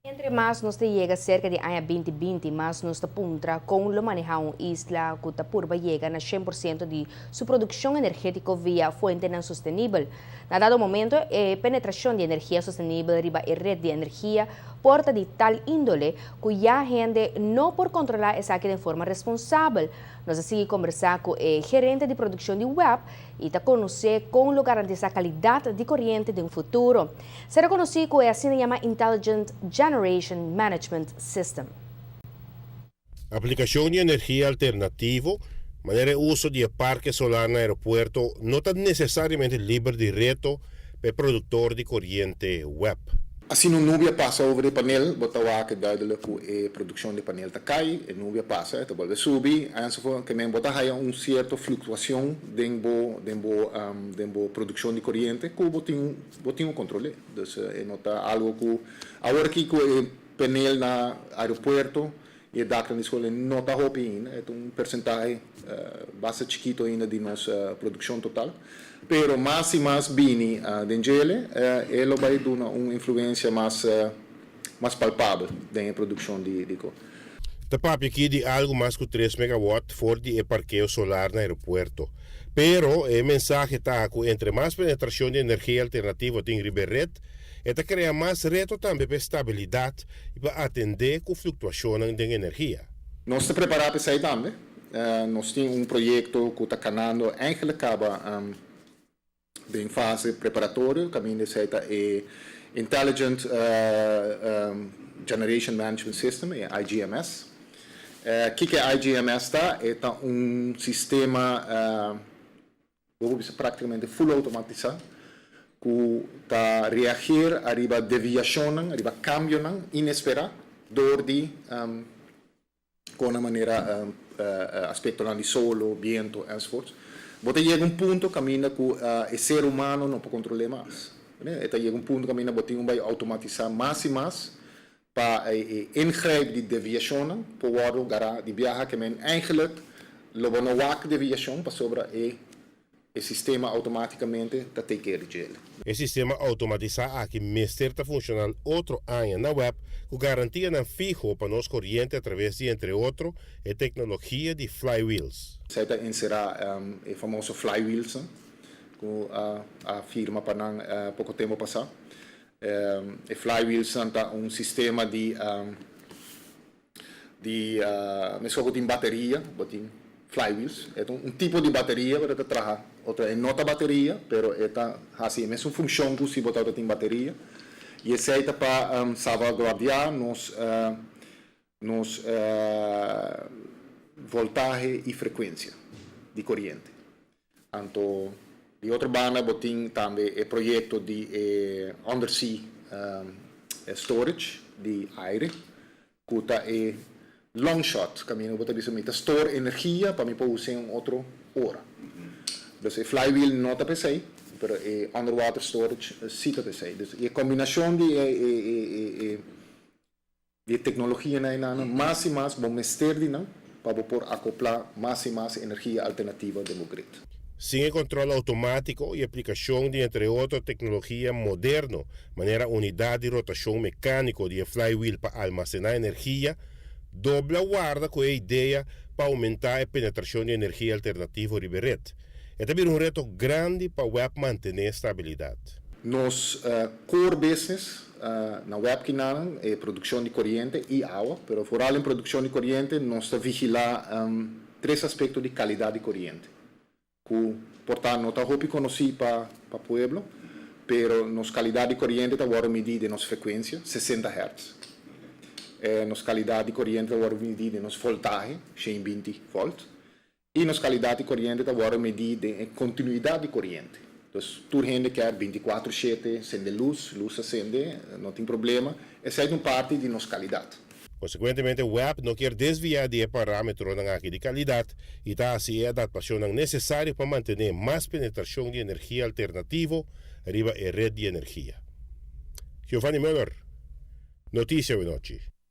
Entre mas nos ta yega cerca di aña 2020, mas nos ta puntra con lo maneha un isla cu ta purba yega na 100% di su produccion energetico via fuentenan sostenibel. Na dado momento, e penetracion di energia sostenibel riba e red di energia por ta di tal indole cu ya hende no por controla esaki den forma responsabel. Nos a sigui combersa cu e gerente di produccion di WEB y ta conoce con lo garantisa calidad di coriente den futuro. Ser reconoci cu e asina yama Intelligent Generation Management System. Aplicacion di energia alternativo, manera e uso di parke solar na aeropuerto, no ta necesariamente liber di reto pa e productor di coriente WEB. Asina un nubia pasa over e panel, bo ta wak duidelijk cu e produccion di panel ta cay, e nubia pasa, e ta bolbe subi, enzovoort, kiermen bo ta haya un cierto fluctuacion den bo produccion di coriente, cu bo tin un control. Dus e no ta algo cu awor aki cu e panel na aeropuerto y e dak di scol no ta hopi ainda, e un porcentahe basta chikito ainda di nos produccion total. Pero mas y mas bini den djele, e lo bay duna un influencia mas palpabel den produccion di. Ta papia aki di algo mas cu 3 megawatt for di parke solar na aeropuerto. Pero e mensahe ta cu entre mas penetracion di energia alternativo tin riba red, ta crea mas reto tambe pa estabilidad y pa atende cu fluctuacion di energia. Nos ta prepara pa esey tambe. Nos tin un proyecto cu ta canando eigenlijk caba den fase preparatorio, caminda ta e Intelligent Generation Management System, e IGMS. Kico e IGMS ta? E ta un sistema practicamente full automatisa cu ta reagir ariba deviacion, ariba cambio inespera door di cu un manera aspecto di solo, biento enzovoort. Bo ta yega un punto caminda cu e ser humano no por controla mas. E ta yega un punto caminda bo tin cu automatisa mas y mas pa ingrijp di deviacion por wordo gara di biaha, kiermen eigenlijk lo bo no wak deviacion pasobra e sistema automaticamente ta take care di dje. E sistema automatisa aki mester ta funcional otro aña na WEB, cu garantia nan fiho pa nos coriente a traves di, entre otro, e tecnologia di flywheels. Esey ta encera e famoso flywheels cu a firma pa nan poco tempo pasa. E flywheels ta un sistema di mescos cu tin bateria, tin flywheels, e un tipo di bateria, pero ta traha, otro e no ta bateria, pero e ta haci e mesun funcion cu si bo tin bateria. Y esey ta pa salvaguardia nos voltahe y frecuencia di coriente. Anto, di otro banda, bo tin tambe e proyecto di undersea storage di aire, cu ta e long shot, caminda bo ta bisa mi ta store energia pa mi por usa un otro ora. Dus e flywheel no ta pa esey, pero e underwater storage si ta pa esey. Dus e combinacion di tecnologia na mas y mas bo mester di nan pa por acopla mas y mas energia alternativa den grid. Sin control automatico y aplicacion di, entre otro, tecnologia moderno, manera unidad di rotacion mecanico di flywheel pa almacena energia, dobla warda cu e idea pa aumenta e penetracion di energia alternativo riba red. E tambe un reto grandi pa WEB mantene estabilidad. Nos core business na WEB kinan ta produccion di coriente y awa, pero vooral den produccion di coriente nos ta vigila tres aspecto di calidad di coriente. Cu por ta no ta hopi conoci pa pueblo, pero nos calidad di coriente ta wordo midi den nos frecuencia, 60 Hz. Nos calidad di coriente ta wordo midi den nos voltahe, 120 volt. Y nos calidad di coriente ta wordo midi den continuidad di coriente. Anto, tur hende kier 24/7 cende luz, luz a cende, no tin problema. Esey ta un parti di nos calidad. Consecuentemente, WEB no kier desvia di parametro aki di calidad y ta haci e adaptacion necesario pa mantene mas penetracion di energia alternativo riba e red di energia. Giovanni Müller, Noticia Anochi.